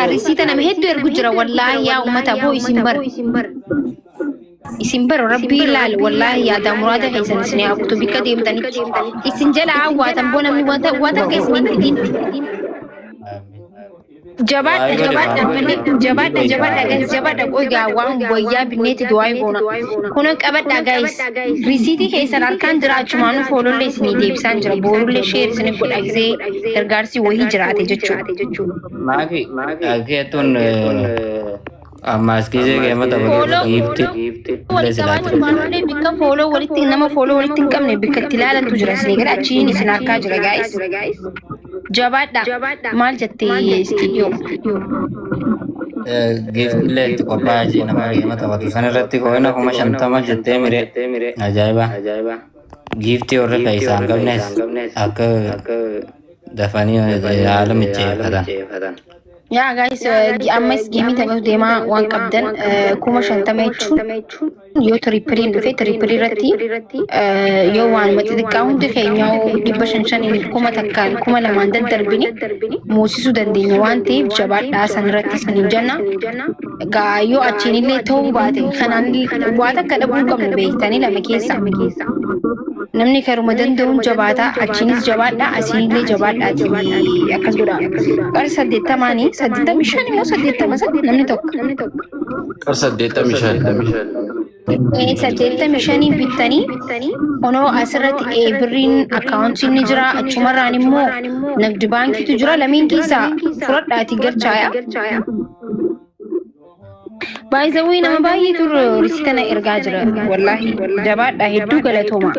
Risiita nama hedduu ergu jira wallaahi yaa uummata boo isin bar. Isin bar rabbii ilaali wallaahi yaada muraada keessan isin haa kutu bikka deemtanitti. Isin jala hawwaatan boo namni wanta wanta akka isin hin fidin. Jabaadha Du'aayii godhi jabaadha maama. malee jabaadha jabaadha guys jabaadha qoy gaa waan wayyaa binneetti du'aayii goona. Kunan qabadha guys. Risiitii keessan harkaan jira achumaanuu foolollee isinii deebisaan jira boorullee sheer isinif godha gisee gargaarsi wayii jiraate jechuudha. Maaki akkeettuun ammaas gisee geema taphatu Fooloo giifti wal illee silaati. qabaachuu baannullee bikka fooloo walitti nama fooloo walitti hin qabne bikka itti ilaalantu jira isinii gara achiin isin harkaa jira guys. Jabaadha maal jettee istiidiyoo. Giifti illee itti qophaa'aa jee nama geema taphatu san irratti koo'ina 50,000 jettee mire ajaa'iba. Giiftii warri keessaa hin qabnes akka dafanii haala mijeeffatan. Yaa guys ammas geemii taphatu deemaa waan qabdan 50,000 jechuun yoo tirippiliin dhufe tirippilii irratti yoo waanuma xixiqqaa hundi keenya dhibba shan shaniin 1,000n 2,000 daddarbine moosisuu dandeenya waan ta'eef jabaadhaa san irratti saniin jenna. Gaa yoo achiin illee ta'uu baate kanaan waa takka dhabuu hin qabnu beektanii lama keessa. Namni karuma danda'uun jabaataa achiinis jabaadhaa asiinillee jabaadhaati akkas godha. Qar 80nii 85 immoo 80 san namni tokko. Qar 85. 85 bittanii kunoo asirratti birriin akkaawuntiin ni jira achumarraan immoo nagdi baankiitu jira lameen keessaa fudhadhaati galchaaya. Baay'isawwii nama baay'eetu risii tana ergaa jira wallaahi jabaadhaa hedduu galatooma.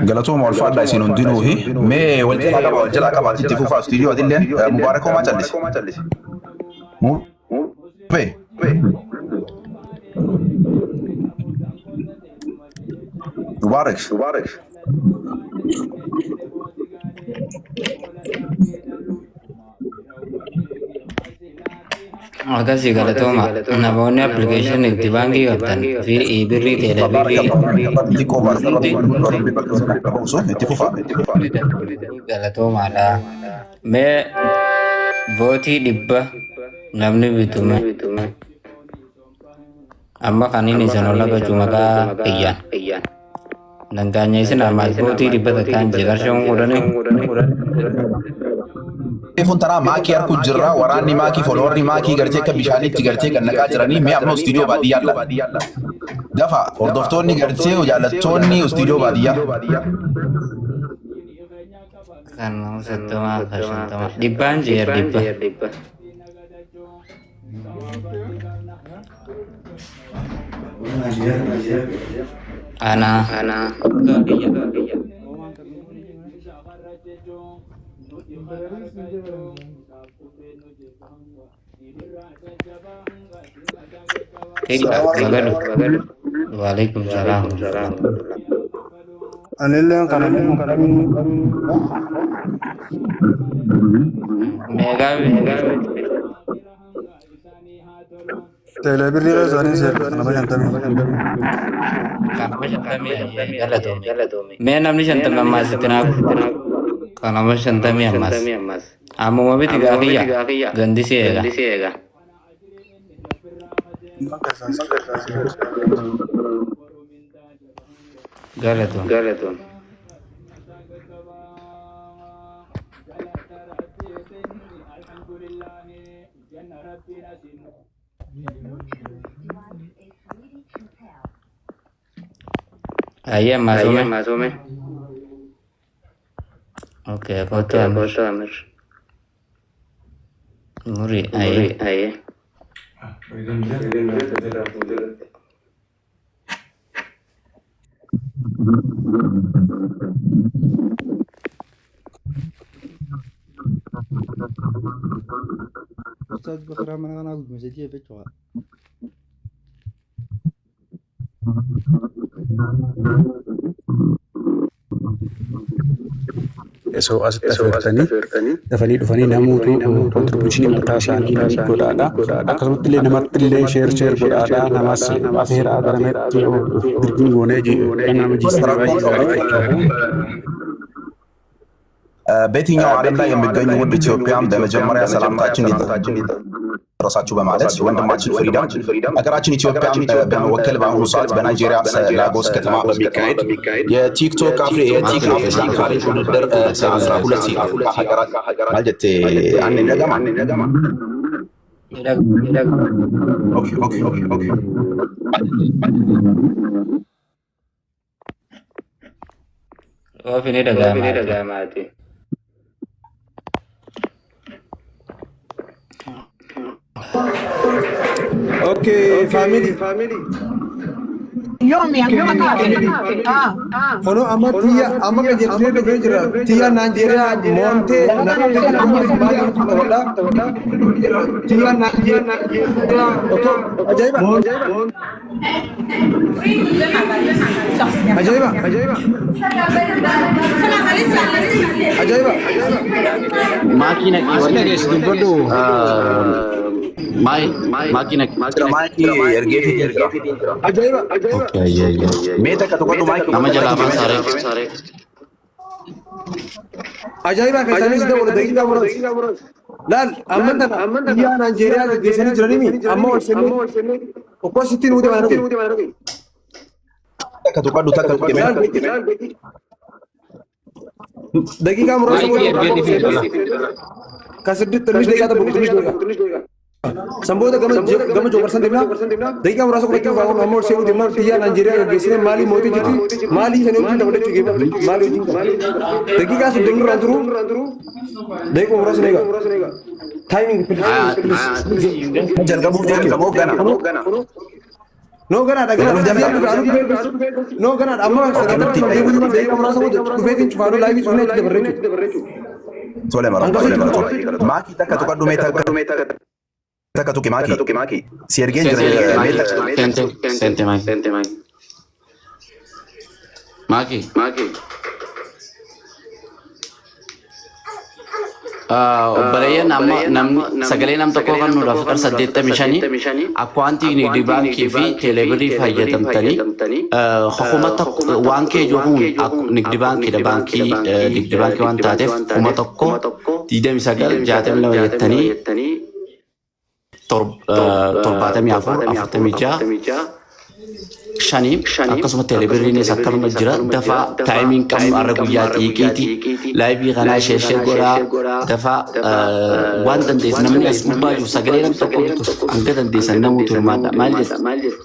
Galatooma ulfaadhaa isin hundinuuhi. Mee wal jalaa qaba wal jalaa qabaati itti fufaa istiidiyoo atilleen Mubaarak homaa callise. Mubee. Mubaarak. Akkasii galatooma. Namoonni appilikeeshinii itti baankii qabdan fi birrii teelee birrii Xiqqoo hundi rabbi bakka isin akka buusu itti fufaa. galatoomaadha. Mee vootii 100 namni bitume amma kan inni isin ol lagachuu maqaa kiyyaan. Dandaanya isin ammaas vootii 100n jee qarshiin 10. Reefuun tanaa maakii harku jirra waraanni maakii foloowarri maakii gartee akka bishaaniitti gartee kan naqaa jiranii mee ammoo istiidiyoo baadiyyaa alla. Dafa hordoftoonni gartee jaallattoonni istiidiyoo baadiyyaa. Kan nama 30 kan 50 dhibbaan jee 100. Ana. Kayfa baga dhufte. Waalaikum salaam. Anilleen kana Meeqaa teelee birrii keessa seerta nama 50. Kanama 50 galatoomi. Mee namni 50 ammaas itti naa kanama 50 ammaas. Ammuma miti gaafiyya gandi si eega. Galatoom. Ayyee ammaas uume. Okay, kottu Amir. Muri ayyee. Ustaz Bakara mana kana gudmisa jechuudha. Osoo asitti affeertanii dafanii dhufanii namoota kontribuushinii mataa isaanii godhaadha. Akkasumatti illee namatti illee sheer sheer godhaadha. Namas afeeraa garametti dirgin goonee kan nama jiisan baay'ee gaarii jechuudha. በየትኛው ዓለም ላይ የሚገኙ ውድ ኢትዮጵያን በመጀመሪያ ሰላምታችን ይድረሳችሁ በማለት ወንድማችን ፍሪደም ሀገራችን ኢትዮጵያን በመወከል በአሁኑ ሰዓት በናይጄሪያ ላጎስ ከተማ በሚካሄድ የቲክቶክ አፍሪ የቲክ አፍሪካን challenge ውድድር ከ12 የአፍሪካ ሀገራት ማለት አን ደገማ። Okay. Oofi ni dhaga'amaati. Okay, family. Yoomi akkuma taate. Kono amma tiyya amma qajeelchee dhufee jira. Tiyya Naajeeriyaa moomtee naqtee amma baay'ee taphatadha. Tiyya Naajeeriyaa. Okay, ajaa'iba. Ajaa'iba. Ajaa'iba. Maakii naqii warri Dubbadhu. Maakii naqii. Maakii ergeefii jira. Ajaa'iba. Okay, ayye, ayye. Mee takka tokkodhu maakii. Nama jalaa baasaare. Ajaa'iba keessaanis dabala daqiiqaa muraasa. Laal amma tana biyya Naajeeriyaa gaggeessanii jiranii amma ol seenee okkosittiin nuti waan dhufe. Takka tokkodhu takka tuqe mee. Daqiiqaa muraasa booda ከስድስት ትንሽ ደቂቃ ጠብቁ። ትንሽ ደቂቃ Sanboota gama Joobarsan deemna. Daqiiqaa muraasa qofatti dhufa amma ol seenuu deemna. Xiyyaa Naajeeriyaa gaggeessine maalii mootii jirti. Maalii sanii wajjin taphachuu geema. Maalii wajjin daqiiqaa 30 irraan turu. Daqiiqaa muraasa eega. Timing, please. Jalqabuuf deemta gana. No ganaadha ganaadha. No ganaadha amma sagantaa daqiiqaa muraasa booda dhufeetiin cufaanuu live cufnee itti dabarree jechuudha. Tole mara tole mara tole. Maakii takka tokkodhu mee takka tuqe maakii. Si ergeen jira mee takka. Sente, sente maakii. Maakii. Obboleeyyan, amma namni sagalee nam tokkoo kan nuudhaaf qar 85 akkaawuntii nigdi baankii fi teeleebirii fayyadamtanii hukuma tokko waan kee jiruun nigdi baankiidha, baankii nigdi baankii waan taateef 1029 62 jettanii 74 46 shanii, akkasuma teelebirriinis akkanuma jira. Dafaa, timeiin qabnu har'a guyyaa xiiqiiti. Live kanaa share share godhaa dafaa. Waan dandeessan namni as gubbaa jiru sagalee nam tokko bitu hanga dandeessan namuutu hirmaadha. Maal jettu?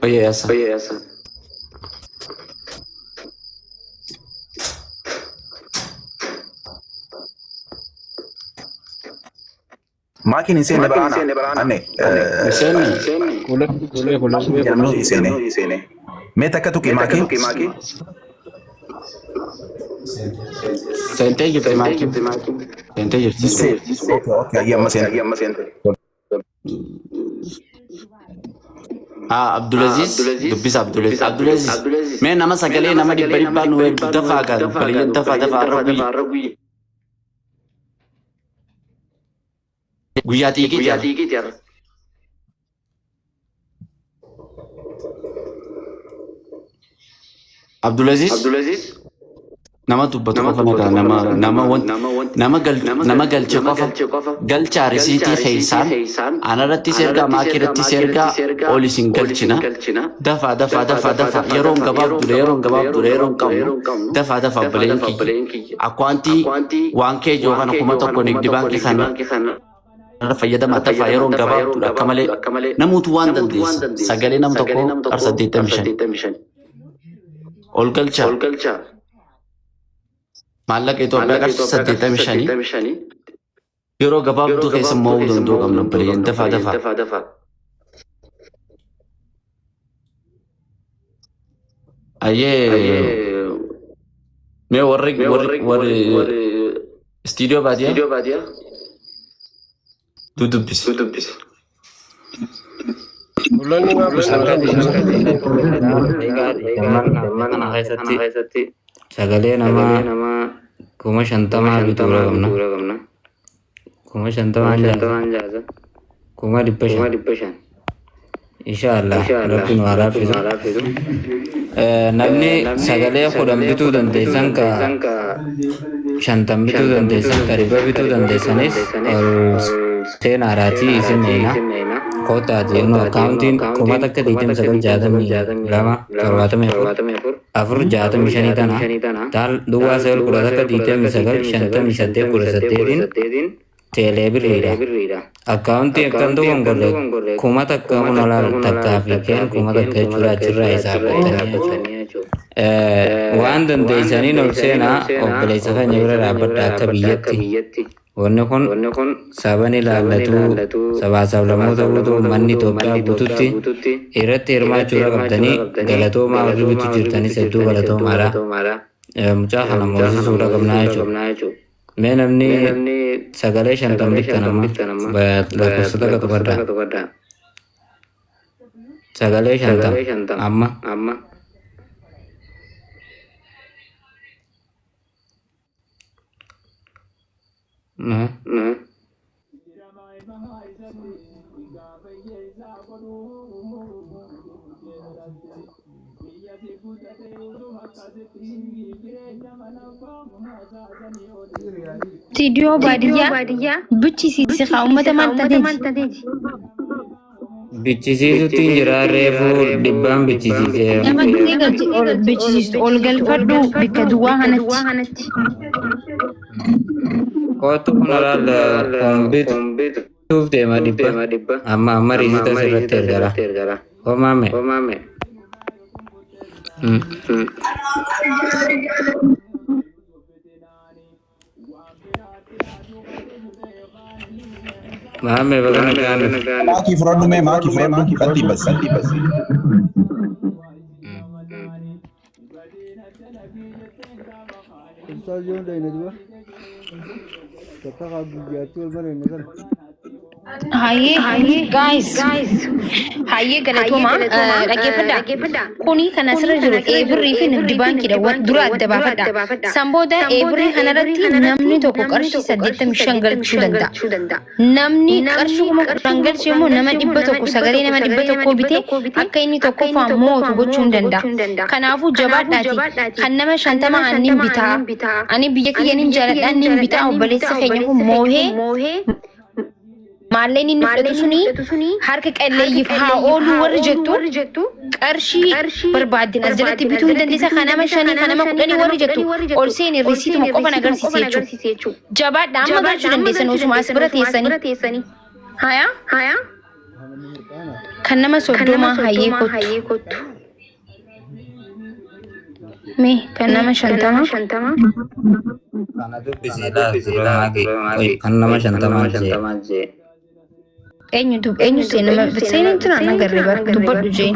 Oyyee yaasa. Maakiin hin seenne baraana. Anne. Seenne. Namni hin seenne. Mee takka tuqe maakii. Seentee jirti maakiin. Seentee jirti. Okay, ayyee amma seente. Ah, Abdulaziz, dubbisa Abdulaziz. Abdulaziz, mee nama sagalee nama dhibba dhibbaa nu ergu dafaa gaa obboleeyyan, dafaa dafaa, har'a guyyaa xiiqiiti har'a. Abdulaziz nama dubbatu qofa nagaa nama nama nama nama galche qofa galchaa. Risiitii keeysaan anarrattis ergaa, maakii irrattis ergaa, ol isin galchina. Dafaa dafaa dafaa dafaa, yeroon gabaabduudha, yeroon gabaabduudha, yeroon qabnu. Dafaa dafaa obboleen kiyya, akkaawuntii waan kee jiru kana 1000 nigdi baankii kana irra fayyadamaa. Dafaa, yeroon gabaabduudha akka malee. Namuutu waan dandeessa sagalee nam tokko qar 85 ol galchaa. Maallaqa Itoophiyaa qarshii 85 yeroo gabaabduu keessa mo'uu danda'uu qabna obboleeyyan. Dafaa dafaa. Ayyee, mee warri istiidiyoo baadiyyaa dudubbisi. Kana keessatti sagalee namaa 50,000 bituura qabna. 50,000 jaasa. 500,000. Inshaallah rabbi nu haa laaffisu. Namni sagalee 10 bituu dandeessan ka 50 bituu dandeessan ka 100 bituu dandeessanis ol seenaadhaatii isin eena. Kootaati nu akkaawuntiin 1029 62 74 4 65 tana taal duwwaa 9 11 29 58 18 teelee birriidha. Akkaawuntii akkan dogongorre 1000 kun olaal takkaa fi keen 1000 jechuudha achirraa isaa argattanii jechuudha. Waan dandeessaniin ol seenaa obboleessa keenya bira dhaabbadha akka biyyatti. Wanni kun saban ilaallatu sabaa sablammoota guutuu uummanni Itoophiyaa guututti irratti hirmaachuudha qabdanii galatoomaa warri bitu jirtanis hedduu galatoomaadha. Mucaa kana moosisuudha qabnaa jechuudha. Mee namni sagalee 50 bittan amma lakkoofsa takka tuqadhaa. Sagalee 50 amma. Tiidiyoo baadiyyaa bichisiisi haa uummata maal tateeti? Bichisiisutti hin jira reefuu dhibbaan bichisiisee. Nama gisee galchi ol bichisiistu ol galfadhu bikka duwwaa kanatti. Kootu kun olaal bituuf deema dhibba. Amma amma riisita sirratti ergara. Homaame. Maame baga nagaan dhufte. Maakii fudhadhu mee maakii fudhadhu qalbii bas. Ustaaz yoon dhayna duba. Takka kaa guyyaatti wal mareenne sana. Hayyee guys hayyee galatooma dhaggeeffadha. Kuni kan asirra jiru eebirrii fi nigdi baankiidha. Dura adda baafadha. San booda eebirrii kanarratti namni tokko qarshii 85 galchuu danda'a. Namni qarshii 10,000 galche immoo nama 100 sagalee nama 100 bitee akka inni tokkoffaa mootu gochuu hin danda'a. Kanaafuu jabaadhaati kan nama 50 ani bitaa. Ani biyya kiyya nin jaaladha nin bitaa obboleessa keenya kun moohee maalleen inni fudhatu suni harka qalleeyyiif haa oolu warri jettu qarshii barbaaddin as jalatti bituu hin dandeessa kan nama shanii kan nama kudhanii warri jettu ol seeni risiituma qofan agarsiise jechuudha. Jabaadha amma galchuu dandeessan osuma as bira teessanii. Haya kan nama 30 hayyee kottu. Mee kan nama 50. Kana dubbisee laal dura maakii kan nama 50 jee. Eenyu dub eenyu seenama seenin tun an agarre bar dubbadhu jeen.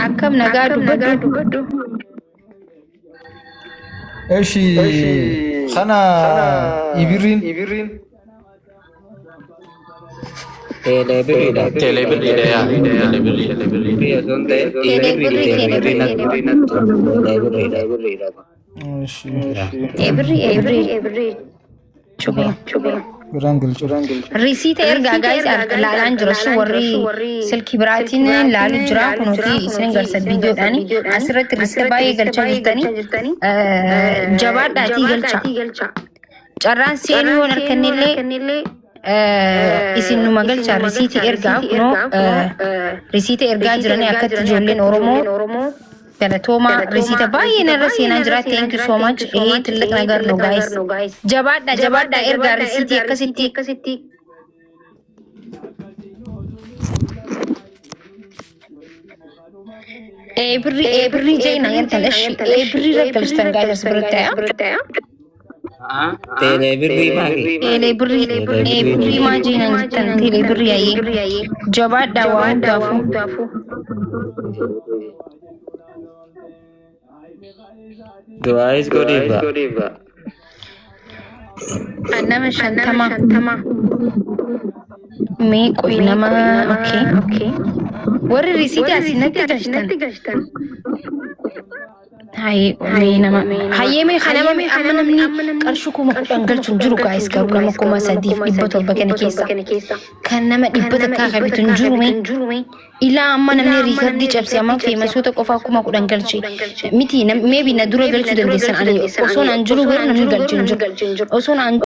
Akkam nagaa dubbadhu. Eshi kana ibirriin Teelee birriidha. Teelee birriidha yaa. Teelee birriidha. Birrii osoo hin ta'in Teelee birrii teelee teelee birrii birrii teelee birriidha. Eshi Eebirrii eebirrii. Chubee. biraan galchu. Risiita ergaa guys laalaan jira su warri silkii biraatiin laalu jira kunuuti isin garsa viidiyoodhaan asirratti risiita baay'ee galchaa jirtanii jabaadhaatii galcha. Carraan seenuu yoon argannellee isin numa galchaa risiitii ergaa kunoo risiita ergaa jiranii akkatti ijoolleen Oromoo galatoomaa risiita baay'ee narra seenaa jira thank you so much ይሄ ትልቅ ነገር ነው guys jabaadha jabaadha ergaa risiitii akkasitti Eebirri eebirri jeena yantan eshi eebirri galchitan guys as biratti Teelee birrii maakii. Teelee birrii eebirrii maa jeenan jettan teelee birrii ayyee jabaadha waa hundaafuu. Du'aayis godhiifa. Kan nama 50 mee qoy nama okay warri risiitii asii natti galchitan. Hayyee mee nama hayyee mee kan nama amma namni qarshii 10,000 galchu hin jiru guys, garuu nama 3,700 kana keessa kan nama 100 kan bitu hin jiru. Mee ilaa amma namni riikardii cabse, amma famousoota qofaa 10,000 galche miti. Maybe na dura galchuu dandeessan, ani osoo naan jiru garuu namni galchu hin jiru osoo naan